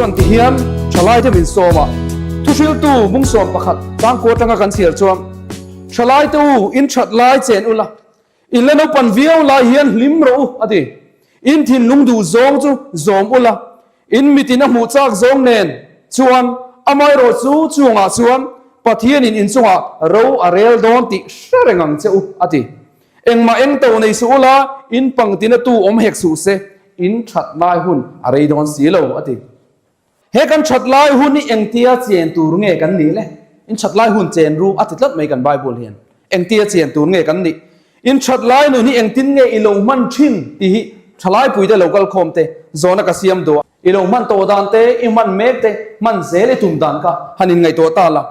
chuan ti hian thalaite min sawm a, thuhriltu mungsawm pakhat tlangkua atanga kan chhiar chuan, Thalaite u, in that lai chen ula, in la naupan viau lai hian hlim rawh u, a ti. In thinlung duh zawng chu zawm ula, in mitin a hmuh chak zawng nen chuan amaherawh chu chungah chuan Pathianin in chungah ro a rel dawn tih hre reng ang che u, a ti. Engmah eng to nei suh ula, in pangtina tu awm hek suh se, in that lai hun a rei dawn si lo, a ti. He kan that lai hun hi engtia chen tur nge kan nih le? In that lai hun chen ru a ti tlat mai kan Bible hian. Engtia chen tur nge kan nih? In that lai nun hi engtin nge i lo hman thin tih hi thalaipuite lo kal khawm te zawhna ka siam duh a. I lo hman tawh dan te, i hman mek te, hman zel i tum dan kha han inngaihtuah ta la.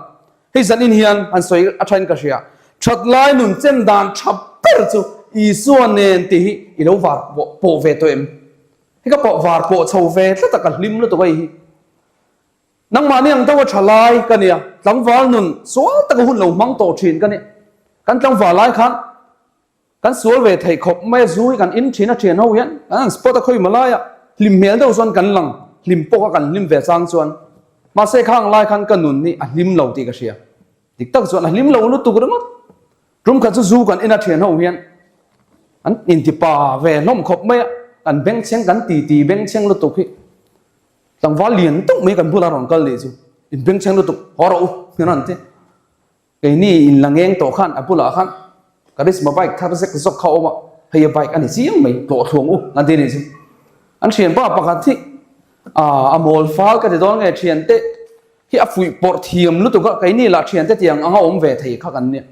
Hei zanin hian han sawi a thain ka hria. That lai nun chen dan tha ber chu Isua nen tih hi i lo var pawh ve tawh em? Hei ka pawh var pawh chho ve tlat a ka hlim lutuk a hi. Nangmahni ang deuh a tha lai ka nia, tlangval nun sual taka hun lo hmang tawh thin ka nia. Kan tlangval lai khan Kan sual ve theih khawp mai a, zu hi kan in thin a thian ho hian kan han spot a khawi malai a, hlim hmel deuh chuan kan lang, hlim pawk a kan hlim ve chang chuan mahse khang lai khan ka nun hi a hlim lo tih ka hria, dik tak chuan a hlim lo lutuk ringawt. Tum khat chu zu kan in a thian ho hian an inti pa ve hlawm khawp mai a, kan bengchheng kan ti ti bengchheng lutuk hi tlangval lian deuh mai kan bulah rawn kal nih chu, in bengchheng lutuk haw rawh u hian an ti. Keini in la ngeng tawh khan a bulah khan Karizma bike thar zek zawk kha a awm a, hei a bike a ni chiang mai, tlawh thluang u an ti a nih chu. An thianpa pakhat hi a mawl fal ka ti dawn nge thiante hi a fuih pawrh thiam lutuk a, keini lah thiante tiang anga awm ve thei kha kan nia.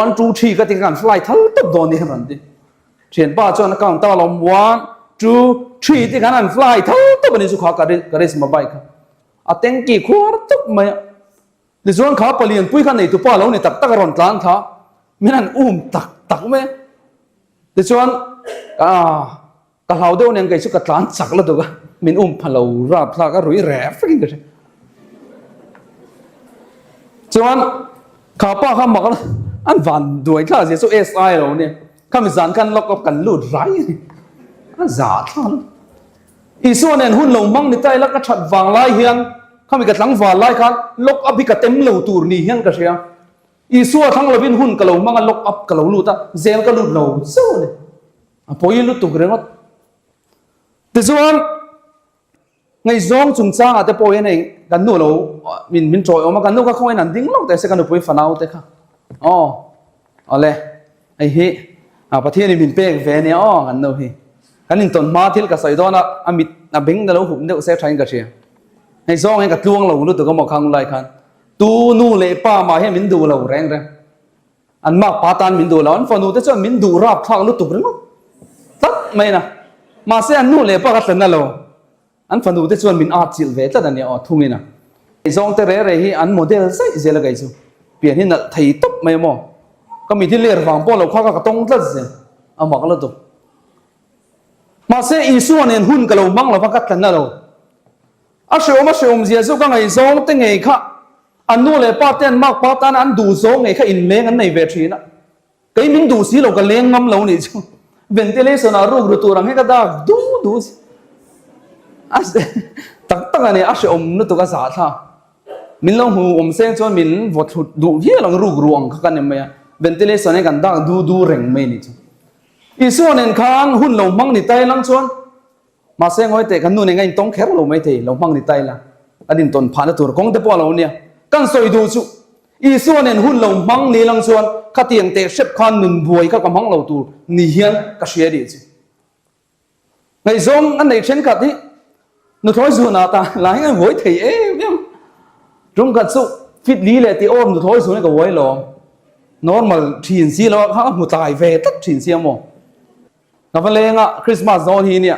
One two three ka ti kha kan fly thal tawp dawn nia an ti. Thianpa chuan a count ta alawm one two three ti khan an fly thal tawp a nih chu kha Karizma bike kha. A tanky khuar tawp mai a. Tichuan kha palianpui kha neitupa lo ni tak tak a rawn tlan thla, min han um tak tak mai a. Tichuan ah ka hlau deuh nen kei chu ka tlan chak la tuk a, min um pha lo rap thlak a rui reh vekin ka hria. Chuan kha pa kha mak an van duai thla zia chu SI lo nia, khami zan khan lock up kan lut rai a ni, a za thla lo. Isua nen hun lo hmang ni ta ila ka that vang lai hian khami ka tlangval lai khan lock up hi ka tem lo tur ni hian ka hria. Isua thlang lovin hun ka lo hmang a lock up ka lo lut a, zel ka lut lo zeuh a ni. A pawi lutuk ringawt. Tichuan ngaihzawng chungchangah te pawh hian hei kan nu lo min min tawi awm a, kan nu kha khawngaih in an ding lawk teh se ka nupui fanau te kha. Aw awle. Hei hi a Pathian in min pek ve ania aw kan nu hi. Kan intawn hma thil ka sawi dawn a, a mit a beng na lo hup deuh se thain ka hria. Hei zawng hian ka tluang lo lutuk a maw khang lai khan. Tu nu leh pa mah hian min duh lo reng reng. An mak pa tan min duh lo, an fanu te chuan min duh rap thlak lutuk ringawt tlat mai na. Mahse an nu leh pa ka thlen na lo. An fanu te chuan min at chilh ve tlat a nia aw thungin a. Zawng te re re hi an model zaih zel a kei chu. Pian hi nalh thei tawp mai a maw. Ka mit hi ler vang pawh lo kha ka tawng tlat zel a mak lutuk. Mahse Isua nen hun ka lo hmang lo va ka tla na lo. A hreawm a hreawm zia chu ka ngaihzawng te ngei kha an nu leh pa te an mak pa tana an duh zawng ngei kha inleng an nei ve thin a. Kei min duh si lo ka leng ngam lo nih chu ventilation ah ruk ru tur ang hi ka dak du du si a tak tak a ni a hreawm lutuk a zah thla min lo hmu awm seng chuan min vaw thlut duh viau ang ruk ru ang kha ka ni mai a ventilation hi kan dak du du reng mai nih chu Isua nen khan hun lo hmang ni tai lang chuan Mahse ngawi teh kan nu nen ka intawng kher lo maithei, lo hmang ni ta ila, kan intawn phahna tur kawng te pawh a lo nia. Kan sawi duh chu Isua nen hun lo hmang ni lang chuan khatiang teh hrep khan nun buai kha ka hmang lo tur ni hian ka hria dih chu. Ngaihzawng an neih thenkhat hi nuthlawi zunah ta lah hian an vuai thei em em. Tum khat chu fit li leh tih awm nuthlawi zun hi ka vuai lo. Normal thin si lo a kha ka hmu tlai ve tlat thin si a maw. Ka va leng a, Christmas dawn hi nia,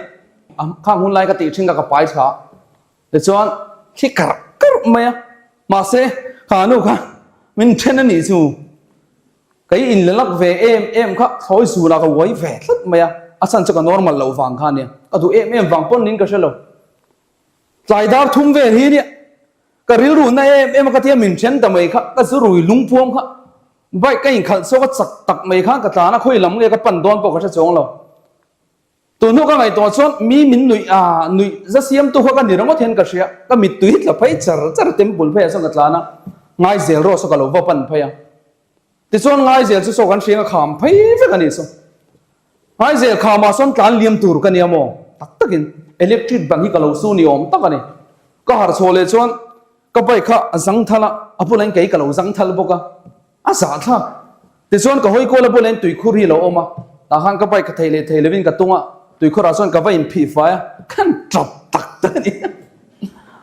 khang hun lai ka tih thin kha ka pai tha. Tichuan khi karh karh mai a, mahse kha nu kha min then a nih chu. Kei in la lak ve em em kha thlawi zul ah ka uai ve tlat mai a, a chhan chu ka normal loh vang kha nia, ka duh em em vang pawn niin ka hre lo. Tlai dar thum vel hi nia, ka rilru na em em a ka tia min then ta mai kha, ka zu rui lungpuam kha. Bike ka inkhalh chhuak a chak tak mai khan ka tlan a, khawi lam nge ka pan dawn pawh ka hre chuang lo. Tun hnu ka ngaihtuah chuan mi min nuih a, nuih za siamtu kha ka ni ringawt hian ka hria. Ka mittui tla phei char char temple pheiah chuan ka tlan a, Ngaizel rawh saw ka lo va pan phei a. Tichuan Ngaizel chu saw kan hriang a kham phei vek a nih saw. Ngaizel khamah sawn tlan liam tur ka nia maw? Tak takin electric ban hi ka lo su ni awm tak a ni. Ka harh chhuah leh chuan ka bike kha a zangthal a, a bulah hian kei ka lo zangthal bawk a. A zahthlak. Tichuan ka hawi kual a bulah hian tuikhur hi a lo awm a, tah khan ka bike ka thei leh thei lovin ka tung a, tuikhurah chuan ka va inphih fai a, khan tap tak tak a ni.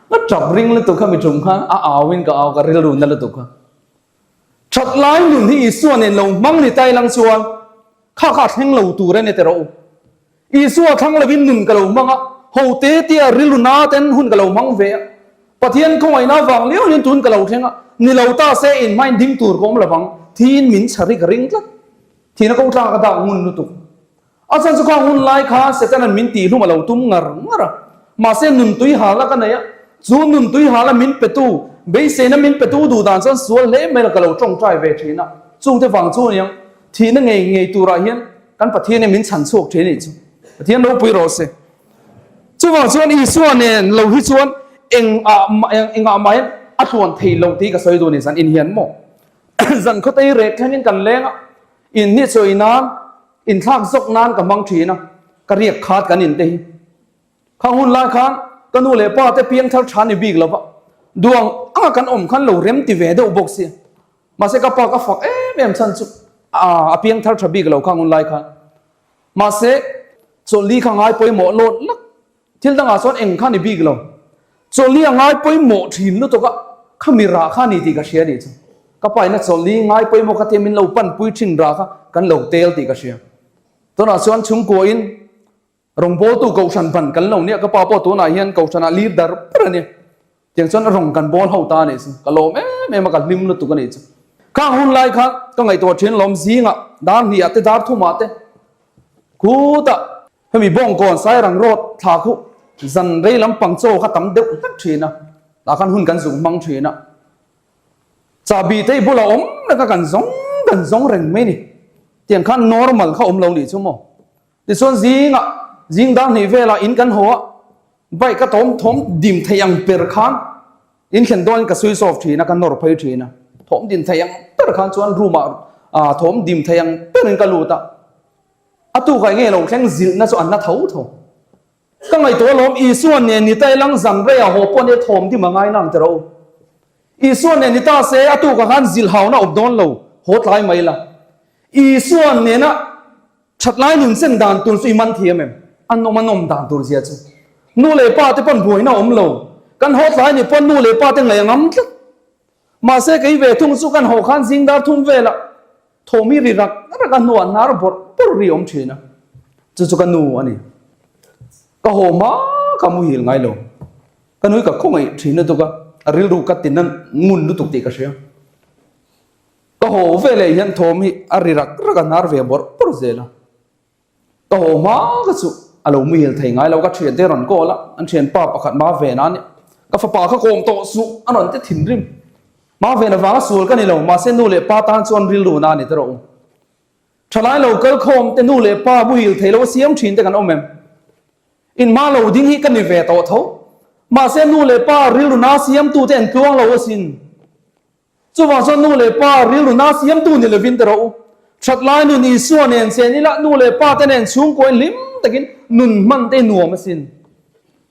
Ka tap ring lutuk kha mi tum khan a au in ka au ka rilru na lutuk kha. That lai nun hi Isua nen lo hmang ni ta ilang chuan kha kha a thleng lo tur a ni ti rawh u. Isua thlang lovin nun ka lo hmang a, ho te tia rilru na ten hun ka lo hmang ve a. Pathian khawngaihna avang liau hian tun ka lo thleng a, ni lo ta se in hmain ding tur ka awm lovang, thiin min chhar hi ka ring tlat. Thihna ko tlak a dak ngun lutuk. A chhan chu khang hun lai khan Setanan min tihhlum a lo tum ngar ngar a, mahse nun tui hala ka nei a, chu nun tui hala min petu, beiseina min petu duh dan chuan sual hle mai la ka lo tawngtai ve thin a, chungte vang chu aniang thihna ngei ngei turah hian kan Pathian in min chhan chhuak thin a nih chu. Pathian ropui rawh se. Chuvang chuan Isua nen lo hi chuan engah engah mah hian a tluan thei lo tih ka sawi duh a ni zan in hian maw. Zan khawtei rek thlengin kan leng a, in hi chawi nan Inthlak zawk nan ka hmang thin a, ka riak khat kan in te hi. Khang hun lai khan ka nu leh pa te piang thar tha ni bik lo va, duang anga kan awm khan lo rem ti ve deuh bawk sia. Mahse ka pa ka fak em em chhan chu a piang thar tha bik lo khang hun lai khan. Mahse chawlhli kha ngai pawimawh lawt lak Thil dangah chuan eng kha ni bik lo. Chawlhi a ngai pawimawh thin lutuk a, khami rah kha ni tih ka hria nih chu. Ka pa in a chawlhi ngai pawimawh kha tia min lo panpui thin rah kha kan lo tel tih ka hria. Tunah chuan chhungkuain rawngbawltu kohhran ban kan lo nia, ka pa pawh tunah hian kohhranah lir dar ber a nia. Tiang chuan rawng kan bawl ho ta a nih chu. Ka lawm em em a, ka hlim lutuk a nih chu. Khang hun lai khan ka ngaihtuah thin lawm zingah dar hnih ah te dar thumah te khutah Hemi bawngkawn Sairang road thla khu zan rei lampang chaw kha tam deuh hlek thin a, tah khan hun kan zuk hmang thin a. Chahbi te hi bulah awm reng a kan zawng kan zawng reng mai ni. Tiang khan normal kha awm lo nih chu maw. Tichuan zingah zing dar hnih velah in kan haw a, bike a tawm thawm dim thei ang per khan in thlen dawnin ka switch off thin a, ka nawr phei thin a. Thawm dim thei ang ber khan chuan room ah thawm dim thei ang berin ka lut a. A tukah nge lo thleng zilhna chu an la tho tho. Ka ngaihtuah alawm, Isua nen ni ta ilang zan reiah haw pawh nia thawm dim a ngai nang tiraw u. Isua nen ni ta se a tukah khan zilhauna awp dawn lo, haw tlai mai la. Isua nena thatlai nun chen dan tur chu i man thiam em? A nawm a nawm dan tur zia chu. Nu leh pa te pawn buaina awm lo. Kan haw tlai ni pawn nu leh pa te ngaih a ngam tlat. Mahse kei ve thung chu kan haw khan zing dar thum velah Thawm hi ri rak rak a hnuah hnar bawrh bawrh ri awm thin a, chu chu ka nu a ni. Ka haw hma ka muhil ngai lo. Ka nu hi ka khawngaih thin lutuk a, a rilru ka tin a ngun lutuk tih ka hria. Ka haw veleh hian thawm hi a ri rak rak a hnar ve bawrh bawrh zel a. Ka haw hma ka chu a lo muhil thei ngai lo, ka thiante rawn call a, an thianpa pakhat ma ven a nia, ka fapa kha kawm tawh suh a rawn ti thinrim. Ma ven avanga sual ka ni lo, mahse nu leh pa tan chuan rilru na a ni ta rawh u. Thalai lo kal khawm te nu leh pa muhil thei lo a siam thin te kan awm em? In ma lo ding hi ka ni ve tawh tho, mahse nu leh pa rilru na siamtu te an tluang lo asin. Chuvang chuan nu leh pa rilru na siamtu ni lovin ti rawh u. That lai nun Isua nen chen ila nu leh pa te nen chhungkawi hlim takin nun hman te nuam asin.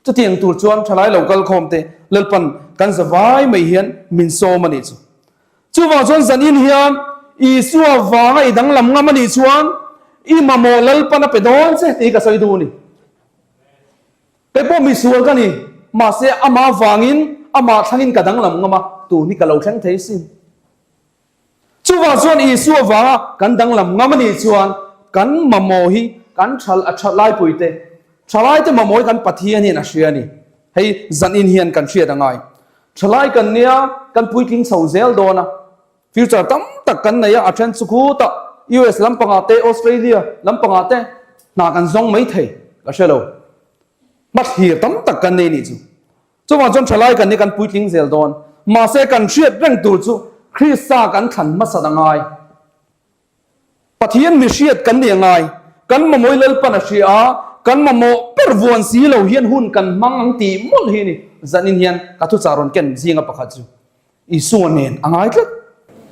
Chutiang tur chuan thalai lo kal khawm te Lalpan kan za vai mai hian min sawm a nih chu. Chuvang chuan zanin hian Isua vanga i danglam ngam a nih chuan i mamawh Lalpan a pe dawn che tih hi ka sawi duh a ni. Kei pawh misual ka ni, mahse amah vangin amah thlangin ka danglam ngam a, tun hi ka lo thleng thei sin. Chuvang chuan Isua vanga kan danglam ngam a nih chuan kan mamawh hi kan thal a tha laipui te, thalai te mamawh hi kan Pathian hian a hria a ni. Hei zanin hian kan hriat a ngai. Thalai kan nia, kan puitling chho zel dawn a, future tam tak kan nei a, a then chu khutah US lampangah te, Australia lampangah te hna kan zawng mai thei, ka hre lo. Hmathlir tam tak kan nei nih chu. Chuvang chuan thalai kan hi kan puitling zel dawn. Mahse kan hriat reng tur chu Krista kan thlan hmasat a ngai. Pathian mi hriat kan ni a ngai. Kan mamawi Lalpan a hria a. Kan mamawh ber vuan si lo hian hun kan hmang ang tih mawlh hi a ni. Zanin hian ka thuchah rawn ken zinga pakhat chu Isua nen a ngai tlat.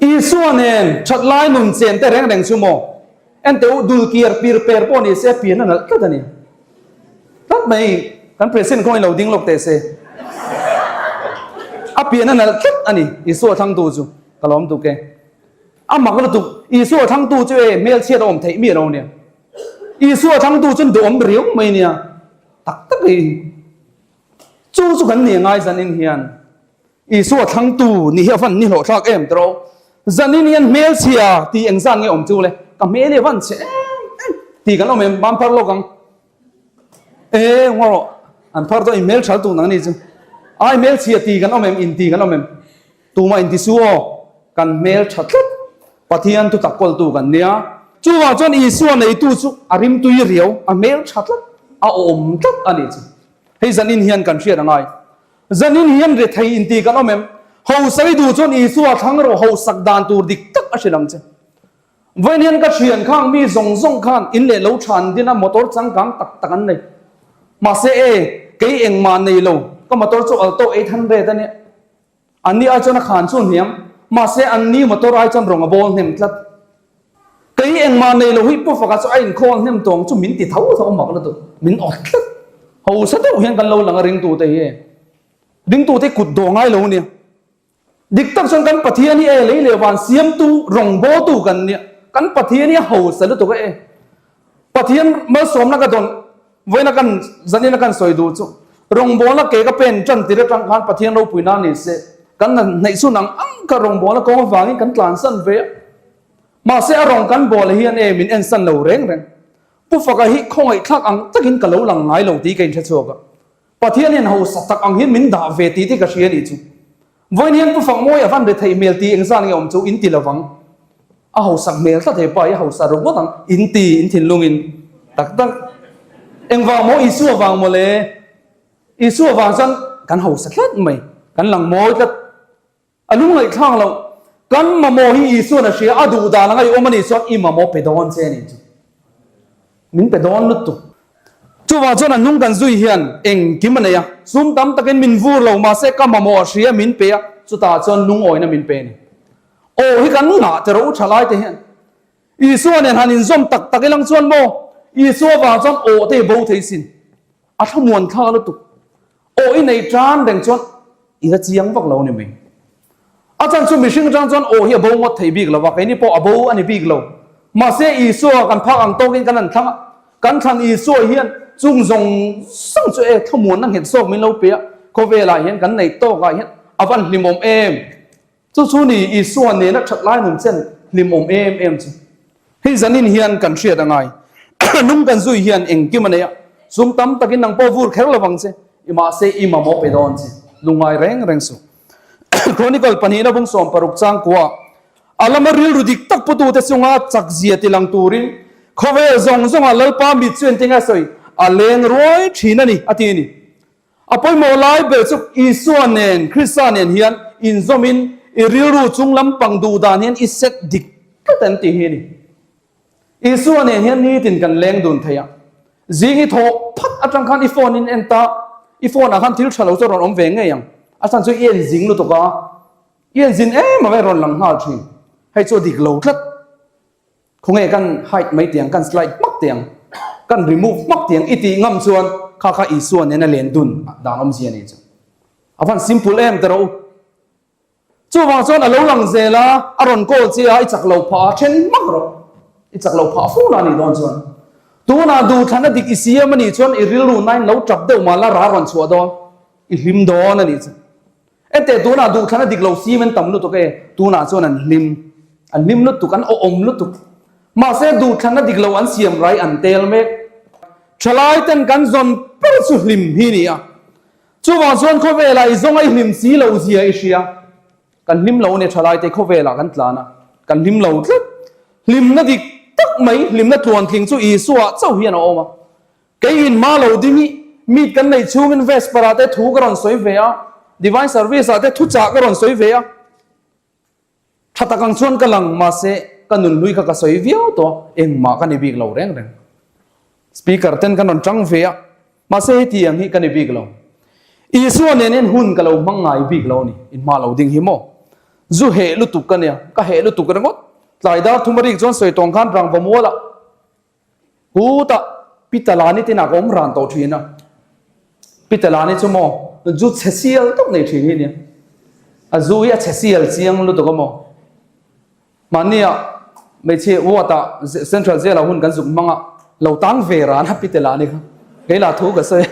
Isua nen that lai nun chen te reng reng chu maw? Enteh u, dul kiar pir per pawh ni se pian a nalh tlat a ni. Tlat mai, kan President kawngin lo ding lawk teh se. A pian a nalh tlat a ni, Isua thlangtu chu ka lawm tuk e. A mak lutuk, Isua thlangtu chu e hmelchhiat a awm theih miah lo nia. Isua thlangtu chuan duhawm riau mai nia, tak tak in. Chu chu kan ni ngai zanin hian Isua thlangtu ni hi a van ni hlawh thlak em tawh. Zanin hian hmelchhia tih engzan nge awm chu le? Ka hmel hi a van chhe em em tih kan awm em? Ban phar lawk ang. E ngaw rawh, an phar tawh in hmeltha lutuk nang ni chu. Ai hmelchhia tih kan awm em? In tih kan awm em? Tumah inti su aw, kan hmel tha tlat. Pathian thu tak kawltu kan nia. Chuvang chuan Isua neitu chu a rimtui riau, a hmel tha tlat, a awm tlat a nih chu. Hei zanin hian kan hriat a ngai. Zanin hian rethei inti kan awm em? Hausak i duh chuan Isua thlang rawh hausak dan tur dik tak a hrilh ang che. Vawiin hian ka thian khang mi zawng zawng khan in leh lo than din a motor changkang tak tak an nei. Mahse e, kei engmah nei lo, ka motor chu Alto 800 a nia. Anni ai chuan a khan chu hniam, mahse anni motor ai chuan rawng a bawl hnem tlat. Kei engmah nei lo hi Pu Faka chu a inkhawl hnem tawng chu min ti tho tho mak lutuk, min awt tlat. Hausa deuh hian kan lo lang a ringtute hi e. Ringtute hi kut dawh ngai lo nia. Dik tak chuan kan Pathian hi e lei leh van siamtu rawngbawltu kan nia. Kan Pathian hi a hausa lutuk a e. Pathian malsawmna ka dawn vawiina kan zanina kan sawi duh chu rawngbawlna ke ka pen tan tir atang khan Pathian ropuina ni se kan hnaih chhun ang ang kha rawngbawlna kawng avangin kan tlansan ve a. Mahse a rawng kan bawl hian e min ensan lo reng reng. Pu Faka hi khawngaihthlak ang takin ka lo lang ngai lo tih ka inhre chhuak a. Pathian hian hausa tak ang hian min dah ve tih te ka hria nih chu. Vawiin hian Pu Fakmawi a van retheih hmel tih engzan nge awm chu in ti lovang. A hausak hmel tlat he pa hi a hausa ru ngawt ang in ti in thinlungin tak tak. Engvang maw Isua vang maw le? Isua vang chuan kan hausa tlat mai, kan lang mawi tlat. A lungngaihthlak loh. Kan mamawh hi Isuan a hria, a duh dan anga i awm a nih chuan i mamawh pe dawn che a nih chu. Min pe dawn lutuk. Chuvang chuan a hnung kan zui hian engkim a nei a, sum tam takin min vur lo mahse ka mamawh a hria min pe a, chutah chuan lungawina min pe a ni. Aw hi kan ngah teh rawh u tha lai te hian. Isua nen han inzawm tak tak ilang chuan maw Isua vang chuan aw te hi bo thei sin. A thlamuan thlak lutuk. Aw i nei tan reng chuan i la chiang vak lo a ni mai. A chan chu mihring atang chuan aw hi a bo ngawt thei bik lo va, keini pawh a bo a ni bik lo. Mahse Isua kan phak ang tawkin kan han thlang a, kan thlan Isua hian chung zawng zawng chu e thlamuanna nghet zawk min lo pe a, khawvelah hian kan nei tawkah hian a van hlimawm em? Chu chu ni Isua nena that lai nun chen hlimawm em em chu. Hei zanin hian kan hriat a ngai. Nung kan zui hian engkim a nei a, sum tam takin nang pawh vur kher lovang che, i mahse i mamawh pe dawn che, lungngai reng reng suh. Chronicle pahnihna bung 60 chang kuah a lama rilru dik tak putute chunga chakzia tilang turin khawvel zawng zawnga Lalpa mit chu engtin nge a sawi? A leng ruai thin a ni, a ti a ni. A pawimawh lai ber chu Isua nen, Krista nen hian inzawmin i rilru chung lampang duh dan hian i set dik tlat an tih hi a ni. Isua nen hian nitin kan leng dun thei a. Zing i thawh phat atang khan i phone in en ta, i phone ah khan thil tha lo chu a rawn awm ve ngei ang. A chhan chu i en zing lutuk a, i en zin em avai rawn lang nghal thin. Hei chu a dik lo tlat. Khawnge kan hide mai tiang, kan slide hmak tiang, kan remove hmak tiang i tih ngam chuan kha kha Isua nena len dun dan awmzia ni chu. A van simple em te rawh u. Chuvang chuan a lo lang zel a, a rawn call che a, i chak lo phah a, then hmak rawh. I chak lo phah fo la nih dawn chuan. Tunah duhthlanna dik i siam a nih chuan i rilru nain lo tap deuh mah la ra rawn chhuah dawn. I hlim dawn a nih chu. Enteh tunah duhthlanna dik lo sim an tam lutuk e, tunah chuan an hlim. An hlim lutuk, an awhawm lutuk. Mahse duhthlanna dik lo an siam rai an tel mek. Thalai ten kan zawn ber chu hlim hi ni a. Chuvang chuan khawvelah i zawnga i hlim si lo zia i hria. Kan hlim lo ania thalai te khawvelah kan tlan a, kan hlim lo tlat. Hlimna dik tak mai, hlimna tluantling chu Isua chauh hian a awm a. Kei in hma lo ding i meet kan neih chhungin Vesper ah te thu ka rawn sawi ve a, Divine Service ah te thuchah ka rawn sawi ve a. Tha tak ang chuan ka lang mahse ka nunhlui kha ka sawi viau tawh a, engmah ka ni bik lo reng reng. Speaker ten kan rawn tang ve a, mahse heti ang hi ka ni bik lo. Isua nen hian hun ka lo hmang ngai bik lo a ni, in hma lo ding hi maw? Zu heh lutuk ka nia, ka heh lutuk ringawt. Tlai dar thum a rik chuan sawi tawng khan rangva mual a, Hutah Pi Talani te inah ka awm ran tawh thin a. Pi Talani chu maw zu chhe sial tak nei thin hi nia. A zu hi a chhe sial chiang lutuk a maw. Mahnia hmeichhia ward ah Central Jail ah hun kan zuk hmang a, lo tang ve ran a Pi Talani kha. Kei lah thu ka sawi a.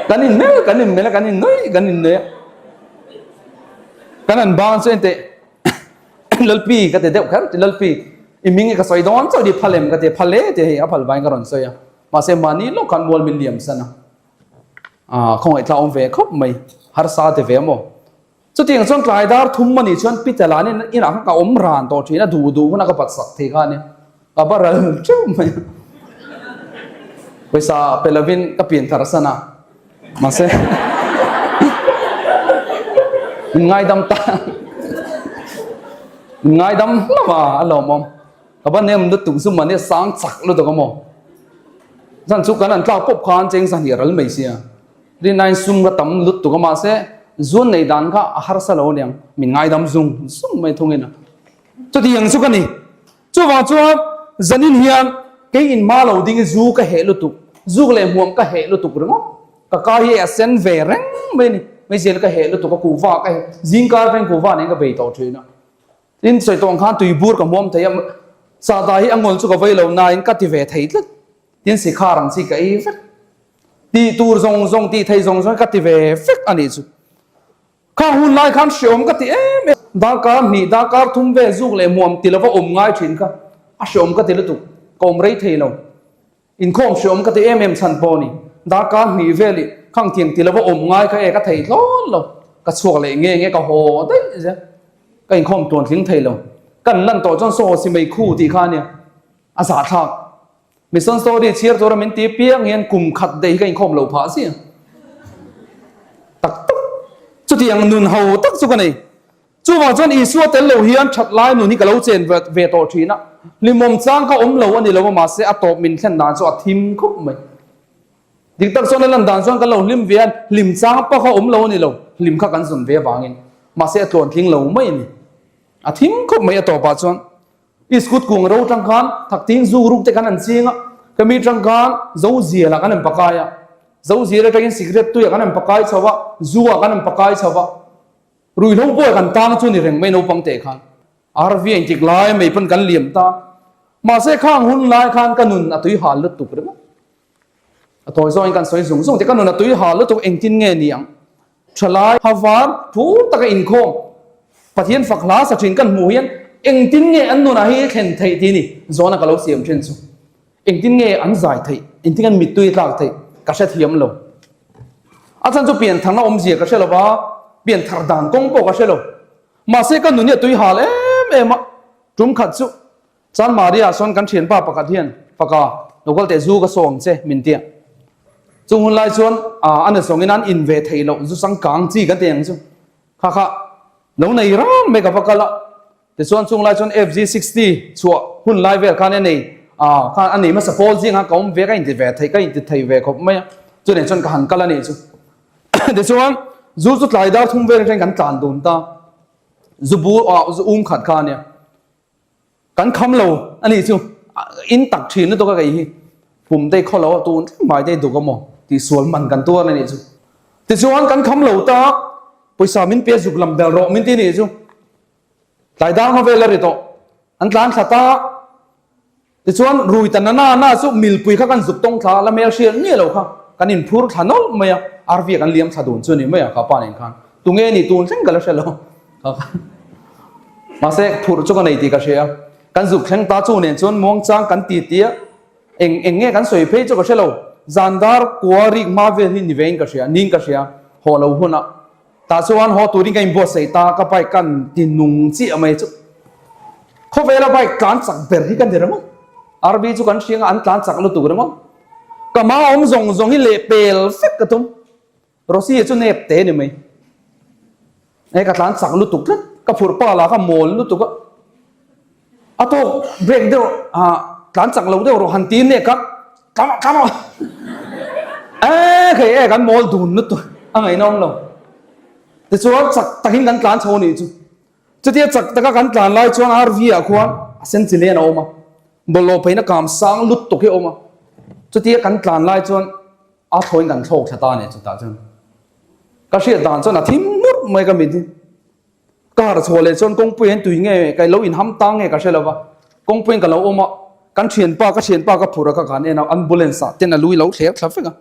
Kan inmel kan inmel a, kan innui kan innui a. Kan han bang chu enteh. Lalpi ka ti deuh kher ti Lalpi i hming hi ka sawi dawn chauh ni phal em ka ti phal e ti hei a phal vangin ka rawn sawi a mahse mahni lawk khan mual min liam san a ah khawngaih tla awm ve khawp mai harsa ti ve maw chutiang chuan tlai dar thum anih chuan Peter lah nen inah khan ka awm ran tawh thin a duh duh huna ka bat sak thei kha ania ka va ral teuh mai a pawisa pe lovin ka pian thar san a. Mahse min ngaidam ta min ngaidam hlauh a a lawmawm ka va nem lutuk zu mah nia sang chak lutuk a maw zan chu kan an tlak pawp khan cheng zahnih ral mai sia rinaiin sum ka tam lutuk a mahse zuan nei dan kha a harsa lo aniang min ngaidam zung zung mai thungin a chutiang chu ka ni. Chuvang chuan zanin hian kei in hma lo ding i zu ka heh lutuk, zuk leh hmuam ka heh lutuk ringawt. Ka ka hi a sen ve reng mai a ni. Hmeichhia ka heh lutuk a, kuhva ka heh, zingkar atangin kuhva nen ka bei tawh thin a. Tin, sawi tawh ang khan tui bur ka hmuam thei a, sahdah hi a ngawl chu ka vei lo nain ka ti ve thei tlat. Tin, sikhar ang chi ka ei vek. Tih tur zawng zawng, tih thei zawng zawng hi ka ti ve vek a nih chu. Kha hun lai khan hreawm ka ti em em. Darkar hnih, darkar thum vel zuk leh hmuam ti lova awm ngai thin kha a hreawm ka ti lutuk, ka awm rei thei lo. Inkhawm hreawm ka ti em em chhan pawh a ni. Darkar hnih vel ih khang thiam ti lova awm ngai kha e ka thei tlawn lo. Ka chhuak leh nge nge ka haw daih zel. Ka inkhawm tuan tling thei lo. Kan lan tawh chuan saw si mei khu tih kha a nia, a zahthlak. Mission story chhiar tura min ti piang hian kum khat daih hi ka inkhawm lo phah zia. Tak tak. Chutiang nun ho tak chu ka nei. Chuvang chuan Isua tel lo hian that lai nun hi ka lo chen ve tawh thin a. Hlimawm chang ka awm lo a ni lo a mahse a tawp min thlen dan chu a thim khawp mai. Dik tak chuan a lan dan chuan kan lo hlim ve a, hlim chang pawh kha awm lo a ni lo. Hlim kha kan zawn ve avangin. Mahse a tluan tling lo mai a ni. A thim khawp mai a tawpah chuan. Iskut kung ro tang khan thakting zu ruk te khan an ching a, ka mi tang khan zo zial ah kan an pakai a, zo zial atangin cigarette tui ah kan an pakai chho a, zu ah kan an pakai chho a, ruihhlo pawh kan tang chu ni reng mai naupang teh khan RV a intik lai mai pawn kan liam ta, mahse khang hun lai khan ka nun a tui hal lutuk ringawt. A tawi zawngin kan sawi zung zung te ka nun a tui hal lutuk engtin nge ni ang? Thalai havar thu taka inkhawm Pathian fak hla sa thin kan hmuh hian engtin nge an nunah hi thlen theih tih ni zawhna ka lo siam thin chu. Engtin nge an zai theih, engtin an mittui tlak theih ka hre thiam lo. A chhan chu piantharna awmzia ka hre lo va, pianthar dan kawng pawh ka hre lo. Mahse ka nun hi a tui hal em em a, tum khat chu Chuan Maria sawn kan thianpa pakhat hian faka lo kal teh zu ka saw ang che min tia. Chung hun lai chuan a na zawngin an in ve theih loh zu changkang chi kan ti ang chu. Kha kha lo nei rang mai ka va kal a. Tichuan chung lai chuan FG 60 chhuah hun lai vel khan a nei khan a nei hmasa pawl zingah ka awm ve ka inti ve thei ka inti thei ve khawp mai a. Chutiang chuan ka han kal a nih chu. Tichuan zu chu tlai dar thum vel atangin kan tlan dun ta. Zu bur zu um khat kha a nia. Kan kham lo a nih chu in tak thin lutuk a kei hi pum te khaw lo a tun thleng mai te duk a maw tih sual man kan tuar a nih chu. Tichuan kan kham lo ta pawisa min pe zuk lam bel rawh min ti nih chu. Tlai dang ho vel a ri tawh an tlan thla ta tichuan rui ta na na na chu milpui kha kan zuk tawng thla la mel hriat miah lo kha kan in phur thla nawlh mai a RV ah kan liam thla dun chu a ni mai a ka pa nen khan tunge ni tun thleng ka la hre lo. Mahse phurh chu ka nei tih ka hria. Kan zuk thleng ta chu nen chuan muangchang kan ti ti a, eng eng nge kan sawi phei chu ka hre lo. Zan dar kua rik hma vel hi ni vein ka hria, niin ka hria. Haw lo hunah tah chuan haw turin ka inbuatsaih ta, ka bike kan ti nung chiah mai chu. Khawvela bike tlan chak ber hi ka ni ringawt. RV chu kan hria nga an tlan chak lutuk ringawt. Ka hma awm zawng zawng hi lehpel vek ka tum. Rosy chu nep te ni mai. E ka tlan chak lutuk tlat, ka phurh pa lah kha mawl lutuk a. A tawk break deuh a. tlan chak lo deuh rawh han ti nek a, tlan rawh tlan rawh e khei e kan mawl dun lutuk a ngaihna awm lo. Tichuan chak takin kan tlan chho a nih chu. Chutia chak taka kan tlan lai chuan RV ah khuan a sen chi len a awm a, bawlhhlawh pheina kam sang lutuk hi a awm a. Chutia kan tlan lai chuan a thlawin kan thlawk thla ta a ni chutah chuan. Ka hriat dan chuan a thim hmurh mai ka mit hi. Ka harh chhuah leh chuan kawngpui hian tui nge ka lo inham tang nge ka hre lo va, kawngpuiin ka lo awm a, kan thianpa ka thianpa ka phur a ka kan en a, ambulance ah ten a lui lo thler thla vek a,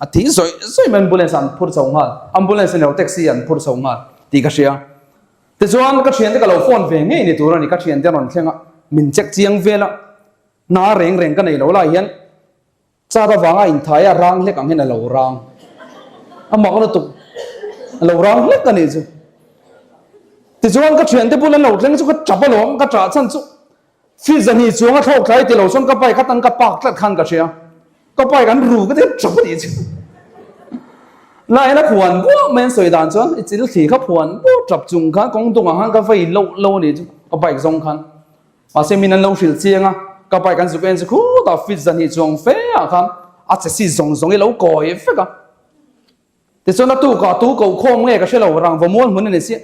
a thi zawih zawih mai ambulance ah an phur chho nghal, ambulance a ni lo taxi ah an phur chho nghal tih ka hria. Tichuan ka thiante ka lo phone ve ngei ni tur a ni, ka thiante an rawn thleng a, min check chiang vel a, hna reng reng ka nei lo lai hian Car avanga inthai a rang hlek ang hian a lo rang. A mak lutuk. A lo rang hlek a nih chu. Tichuan ka thiante bul an lo thleng chu ka tap alawm, ka tah chhan chu feet zahnih chuang a thlawk thlai ti lo chuan ka bike atan ka park tlat khan ka hria. Ka bike an ru ka ti tap a nih chu. Laiin a phuan buah mai an sawi dan chuan i chil thli kha phuan buah tap chung khan kawng dungah khan ka vei loh lo a nih chu ka bike zawng khan. Mahse min an lo hrilh chiang a, ka bike an zuk en chu khutah fit zahnih chuang fe ah khan a che si zawng zawng i lo kawi vek a. Tichuan a tukah tu koh khawm nge ka hre lo, rangva mual hmun a ni si.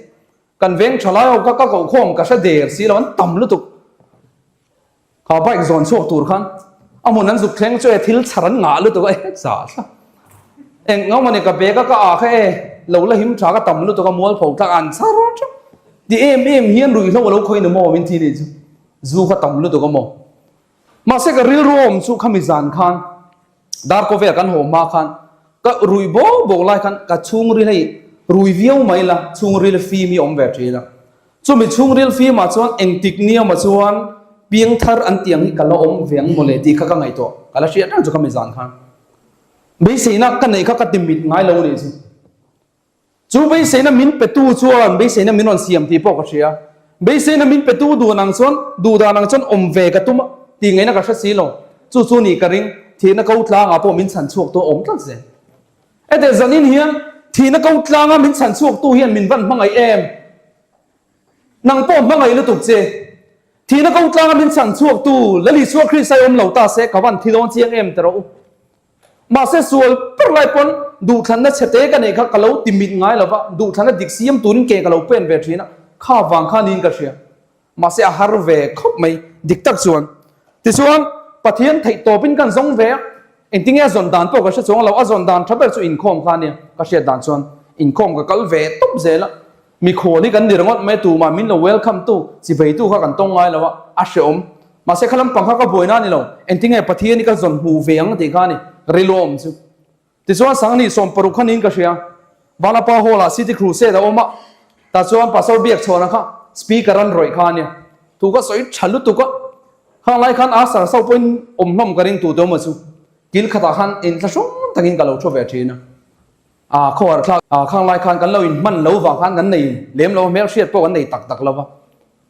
Kan veng tha lai ho kha ka koh khawm ka hre der si lo, an tam lutuk. Kha bike zawn chhuak tur khan a hmun an zuk thleng chu e thil chhar an ngah lutuk a, e zah thla. Eng ngawm a ni ka bag a ka ah kha e lo la him tha ka tam lutuk a mualpho tlak an char teuh. Ti em em hian ruihhlo a lo khawi ni maw min thi nih chu zu kha tam lutuk a maw. Mahse ka rilru awm chu khami zan khan dar kawvel kan haw hma khan ka ruih bawk bawk lai khan ka chhungril hei rui viau mai la chhungril fim hi awm ve thin a. Chumi chhungril fimah chuan engtik niamah chuan piangthar an tiang hi ka la awm ve ang mawle tih kha ka ngaihtuah ka la hriat reng chu khami zan khan. Beiseina ka neih kha ka ti mit ngai lo nih chu. Chu beiseina min petu chuan beiseina min rawn siam tih pawh ka hria. Beiseina min petu duh ang chuan duh dan ang chuan awm ve ka tum a tih ngaihna ka hre si lo. Chu chu nih ka ring, thihna ko tlangah pawh min chhan chhuak tu a awm tlat zel. Hete zanin hian thihna ko tlanga min chhan chhuak tu hian min van hmangaih em? Nang pawh hmangaih lutuk che. Thihna ko tlanga min chhan chhuak tu Lal Isua Krista i awm lo ta se ka van thi dawn chiang em ti rawh u. Mahse sual ber lai pawn duhthlanna chhete ka neih kha ka lo ti mit ngai lo va, duhthlanna dik siam turin ke ka lo pen ve thin a, kha vang kha niin ka hria. Mahse a har ve khawp mai dik tak chuan. Tichuan Pathian theih tawpin kan zawng ve a, engtinge a zawn dan pawh ka hre chuang lo, a zawn dan tha ber chu inkhawm kha ania ka hriat dan chuan inkhawm ka kal ve tawp zel a. Mikhual hi kan ni ringawt mai tumah min lo welcome tu, chibeitu kha kan tawng ngai lo a, a hreawm. Mahse kha lampang kha ka buaina a ni lo, engtinge Pathian hi ka zawn hmuh ve ang tih kha a ni, rilawm chu. Tichuan Sangni 60 kha niin ka hria, Vanapa Hall ah City Crusade a awm a, tah chuan Pastor Biakchhawna kha speaker an rawih kha a nia. Thu ka sawi tha lutuk a, khang lai khan Asar so pawhin awm hlawm ka ring tu te awm a chu, kil khatah khan inthlahrung takin ka lo thu ve thin a. A khawhar thlak a khang lai khan kan lo in hman lo vang khan kan nei lem lo a, hmel hriat pawh kan nei tak tak lo va,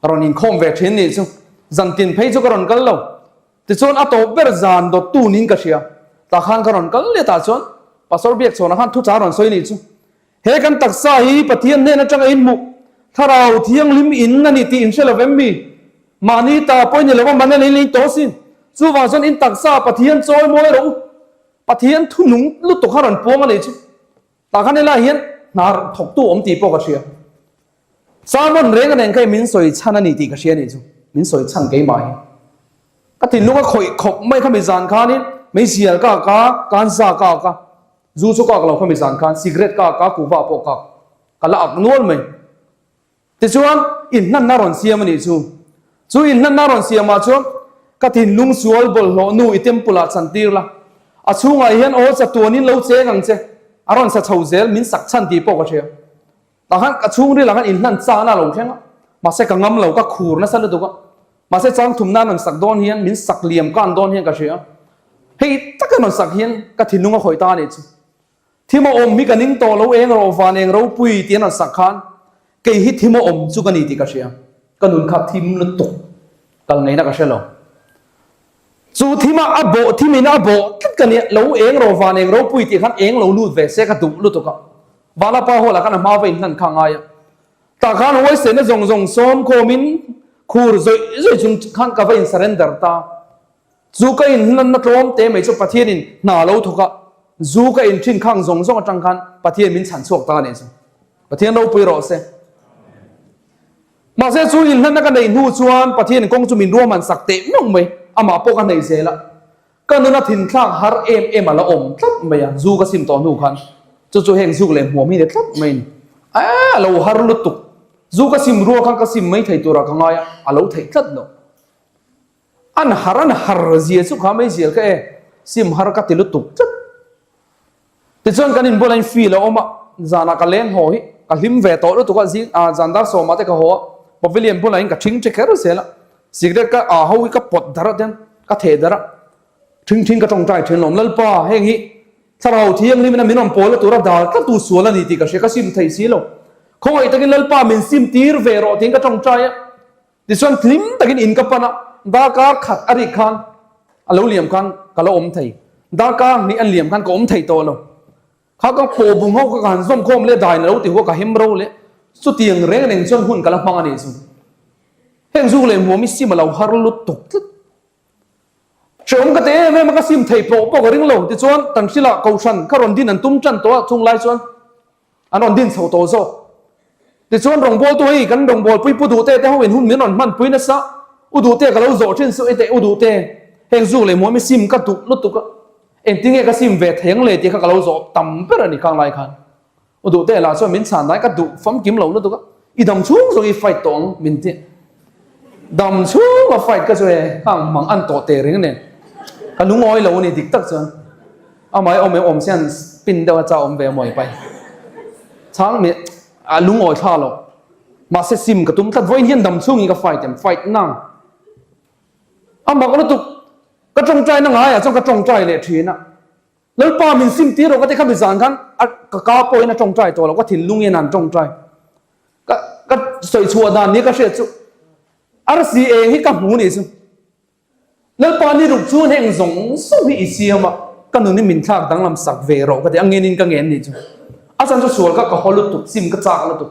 ka rawn inkhawm ve thin nih chu zan tin phei chu ka rawn kal lo. Tichuan a tawp ber zan dawt tu niin ka hria, tah khan ka rawn kal leh tah chuan Pastor Biakchhawnah khan thuchah a rawn sawi nih chu, he kan taksa hi Pathian hnen atanga inhmuh Thlarau Thianghlim in a ni tih in hre lo vem mi? Mahni ta pawh i ni lo va, man a lei lei tawh sin. Chuvang chuan in taksa Pathian chawi mawi rawh u. Pathian thunung lutuk kha rawn puang a nei chu. Tah khan helai hian hna thawktu awm tih pawh ka hria. Sermon reng reng kha min sawi chhan a ni tih ka hria a nih chu. Min sawi chhan keimah hi. Ka thinlung a khawih khawp mai khami zan khanin meizial ka ak a, kanza ka ak a, zu chu ka ak lo khami zan khan, cigarette ka ak a, kuhva pawh ka ak. Ka la ak nual mai. Tichuan, inhlanna rawn siam a nih chu. Chu inhlanna rawn siamah chuan ka thinlung sual bawlhhlawh nu i temple ah chantir la. A chhungah hian aw chatuanin lo cheng ang che. A rawn sa chho zel, min sak chhan tih pawh ka hria. Tah khan ka chhungril ah khan inhlan chana a lo thleng a, mahse ka ngam lo, ka khur nasa lutuk a. Mahse chang thumna an rawn sak dawn hian, min sak liam kan dawn hian ka hria. Hei taka an rawn sak hian ka thinlung a khawih ta a nih chu. Thim a awm hi ka ning tawh lo eng rawh van eng ropui tih an rawn sak khan kei hi thim a awm chu ka ni tih ka hria. Ka nun kha thim lutuk kal ngaihna ka hre lo. Chu thim a a bawh thim in a bawh tlat ka nia lo eng rawh van eng ropui tih khan eng lo lut ve se ka duh lutuk a. Vanapa hall ah khan a hma va inhlan kha a ngai a. Tah khan huaisenna zawng zawng sawm khawmin khur zawih zawih chung khan ka va in surrender ta. Zu ka inhlanna tlawm te mai chu Pathianin hna lo thawk a, zu ka inthin khang zawng zawng atang khan Pathian min chhan chhuak ta a nih chu. Pathian ropui rawh se. Mahse chu inhlanna ka neih hnu chuan Pathianin kawng chu min ruahman sak teh meuh mai, amah pawh ka hneih zel a. Ka nuna thinthlak har em em a la awm tlat mai a, zu ka sim tawh hnu khan chu chu heng zuk leh hmuam hi ni tlat mai a ni. A lo har lutuk, zu ka sim rual khan ka sim mai thei turah ka ngai a, a lo theih tlat lo. An har an har zia chu kha mai zial ka e, sim har ka ti lutuk tlat. Tichuan kan inbual ain feel a awm a, zanah ka leng haw hi ka hlim ve tawh lutuk a, zing ah zan dar sawmah te ka haw a, pavilion bulah in ka thing che kher zel a, cigarette ka ah ho hi ka pawt darh a tiang ka theh darh a, thing thing ka tawngtai thin lawm Lalpa heng hi thlarau thianghlim in a min rawn pawl na tura dal tlat tu sual a ni tih ka hria ka sim thei si lo, khawngaih takin Lalpa min sim tir ve rawh tiin ka tawngtai a. Tichuan hlim takin in ka pan a, darkar khat a rik khan a lo liam khan ka lo awm thei, darkar hnih a liam khan ka awm thei tawh lo. Kha ka pawh bung ho kha ka han zawm khawm leh dain a lo ti huah ka hem ro leh chutiang reng reng chuan hun ka la hmang a nih chu. Heng zuk leh hmuam i sim a lo har lutuk tlat. Hrehawm ka ti em em a, ka sim thei pawh pawh ka ring lo. Tichuan Tanhrila Kohhran kha rawn din an tum tan tawh a, chung lai chuan an rawn din chho tawh zawk. Tichuan rawngbawltu hei kan rawngbawlpui Pu Duhte te ho in hun min rawn hmanpui nasa, U Duhte ka lo zawh thin suh hei U Duhte, heng zuk leh muam i sim ka duh lutuk a, engtinge ka sim ve thei ang le tih kha ka lo zawh tam ber a ni khang lai khan. U Duhte lah chuan min chhan dai ka duh famkim lo lutuk a, i dam chhung zawng i fight tawh ang min ti. Dam chhung a fight ka chu e hang mang an tawh teh reng nen ka lungawi lo a ni dik tak chuan amah hi awm em awm sian spin deuh a cha awm ve a mawi pai chhang mi a lungawi thla lo mahse sim ka tum tlat vawiin hian dam chhung in ka fight em fight nang a mak lutuk ka tawngtai na ngaiah chuan ka tawngtai leh thin a. Lalpa min sim tir rawh ka ti kha mi zan khan a ka ka pawhin a tawngtai tawh lo ka thinlung hian an tawngtai ka ka sawi chhuah dan ni ka hriat chu arsi eng hi ka hmu ni chu Lalpa ni ruk chuan heng zawng zawng hi i siam a ka nun hi min thlak danglam sak ve rawh ka ti a ngenin ka ngen ni chu a chan chu sual ka ka haw lutuk sim ka chak lutuk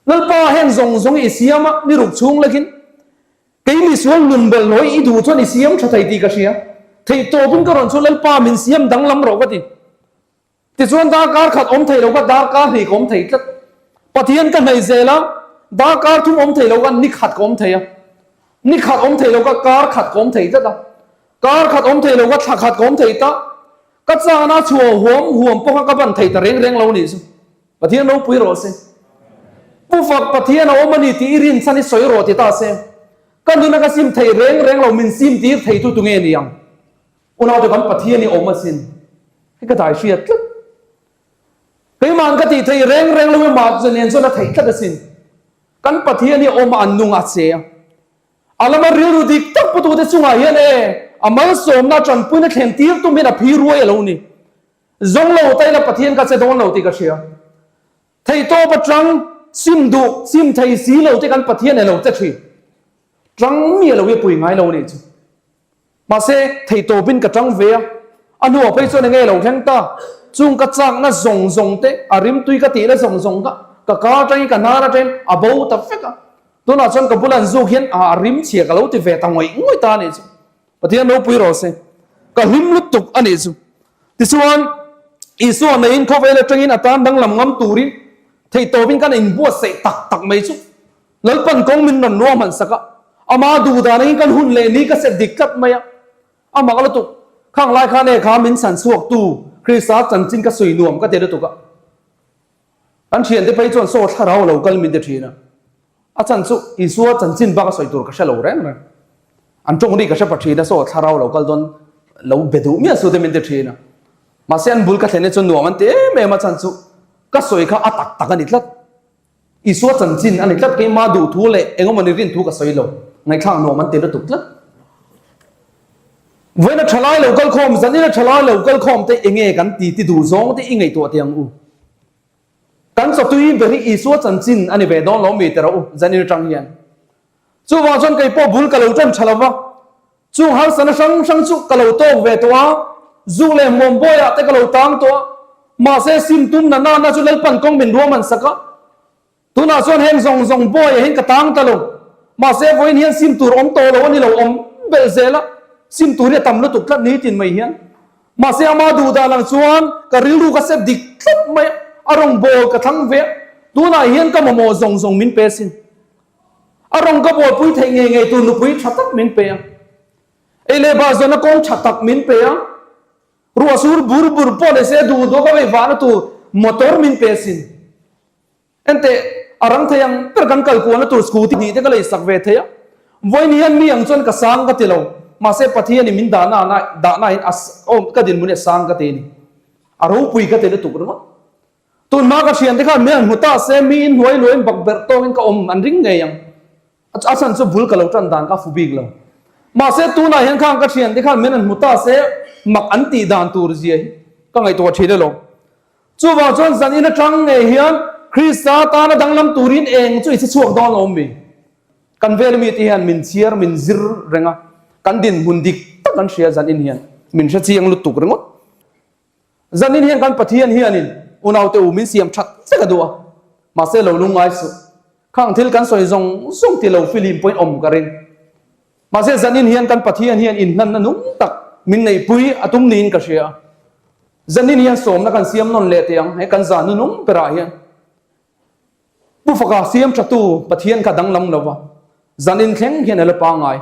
Lalpa heng zawng zawng hi i siam a ni ruk chhung lekin Kei misual nun bawlhhlawh i duh chuan i siam tha thei tih ka hria. Theih tawpin ka rawn chu Lalpa min siam danglam rawh ka ti. Tichuan darkar khat awm thei lo ka darkar hnih ka awm thei tlat. Pathian ka hnaih zel a, darkar thum awm thei lo ka ni khat ka awm thei a. Ni khat awm thei lo ka kar khat ka awm thei tlat a. Kar khat awm thei lo ka thla khat ka awm thei ta. Ka chana chhuah huam huam pawh kha ka ban thei ta reng reng lo nih chu. Pathian ropui rawh se. Pu fak Pathian a awm a ni tih i rin chhan i sawi rawh ti ta se. Ka nuna ka sim thei reng reng lo min sim tir thei tu tunge ni ang. Unaute kan Pathian i awm asin. Hei ka dai hriat tlat. Keima'n ka tih thei reng reng lo emaw nen chuan a theih tlat asin. Kan Pathian i awm a an nung a che a. A lama rilru dik tak putute chungah hian e a malsawmna tanpuina thlen tir tum hian a phi ruai a lo ni. Zawng lo ta ila Pathian ka che dawn lo tih ka hria. Theihtawp atang sim duh, sim thei si lo te kan Pathian e lo che thin. Tang mi a lo i pui ngai lo nih chu. Mahse, theihtawpin ka tang ve a, a hnuah phei chuan enge lo thleng ta. Chung ka chakna zawng zawng te, a rimtui ka tihna zawng zawng kha ka kar atangin ka hnar atangin a bo ta vek a. Tunah chuan ka bula an zuk hian a rim chhia ka lo ti ve ta ngawih ngawih ta a nih chu. Pathian ropui rawh se. Ka hlim lutuk a nih chu. Tichuan, Isua neiin khawvel atangin a tan danglam ngam turin theihtawpin kan inbuatsaih tak tak mai chu. Lalpan kawng min rawn ruahman sak a, ama duh dan angin kan hun leh ni ka set dik tlat mai a. A mak lutuk. Khang lai khan e kha min chhan chhuaktu Krista chanchin ka sawi nuam ka ti lutuk a. Kan thiante phei chuan saw thlarau lo kal min ti thin a. A chan chu Isua chanchin bak a sawi tur ka hre lo reng reng. An tawng ri ka hre pa thin a, saw thlarau lo kal dawn lo be duh miah su te min ti thin a. Mahse an bul ka thlen hi chuan nuam an ti em em a chan chu ka sawi kha a tak tak a ni tlat. Isua chanchin a ni tlat keimah duh thu leh engemaw ni rin thu ka sawi lo. Ngaihthlak nuam an ti lutuk tlat. Vawiin a thalai lo kal khawm, zanin a thalai lo kal khawm te enge kan ti ti duh zawng te i ngaihtuah teh ang u. Kan chawtui ber hi Isua chanchin a ni ve dawn lo mi ti rawh u zanin atang hian. Chuvang chuan kei pawh bul ka lo tan tha lo va, chung harsana hrang hrang chu ka lo tawk ve tawh a, zu leh hmuam bawiah te ka lo tang tawh a, mahse sim tum na nana chu Lalpan kawng min ruahman sak a. Tunah chuan heng zawng zawng bawiah hian ka tang ta lo, mahse vawiin hian sim tur awm tawh lo a ni lo awm belh zel a. Sim tur hi a tam lutuk tlat nitin mai hian. Mahse ama duh dan ang chuan ka rilru ka set dik tlat mai a, a rawngbâwl ka thlang ve a, tunah hian ka mamawh zawng zawng min pe sin. A rawng ka bawlpui theih ngei ngei tur nupui tha tak min pe a, ei leh bah zawhna kawng tha tak min pe a, ruah sur bur bur pawh ni se duh duh ka vei vahna tur motor min pe sin. Enteh, a rang thei ang ber kan kal kualna tur scooty hnih te ka lei sak ve thei a. Vawiin hian mi ang chuan ka sang ka ti lo, mahse Pathianin min dahna dahna in a awm ka dinhmun hi a sang ka ti a ni. A ropui ka ti lutuk ringawt. Tunhma ka thiante khan min han hmu ta se mi in hnuai luain bakberh tawngin ka awm an ring ngei ang. A chhan chu bul ka lo tan dan ka fu bik lo. Mahse tunah hian khan ka thiante khan min han hmu ta se mak an tih dan tur zia hi ka ngaihtuah thin elo. Chuvang chuan zan in atang ngei hian Krista tana danglam turin eng chu i che chhuak dawn lo mi? Kan vel mite hian min chhiar min zir reng a, kan dinhmun dik tak an hria zan in hian min hre chiang lutuk ringawt. Zanin hian kan Pathian hianin unaute u min siam that vek a duh a, mahse lo lungngai suh. Khang thil kan sawi zawng zawng ti lo film pawhin awm ka ring. Mahse zanin hian kan Pathian hian inhlanna nung tak min neihpui a tum niin ka hria a. Zanin hian sawmna kan siam nawn leh teh ang he kan zan nunung berah hian. Pu Faka siam thatu Pathian kha danglam lo va, zanin thleng hian a la pangngai.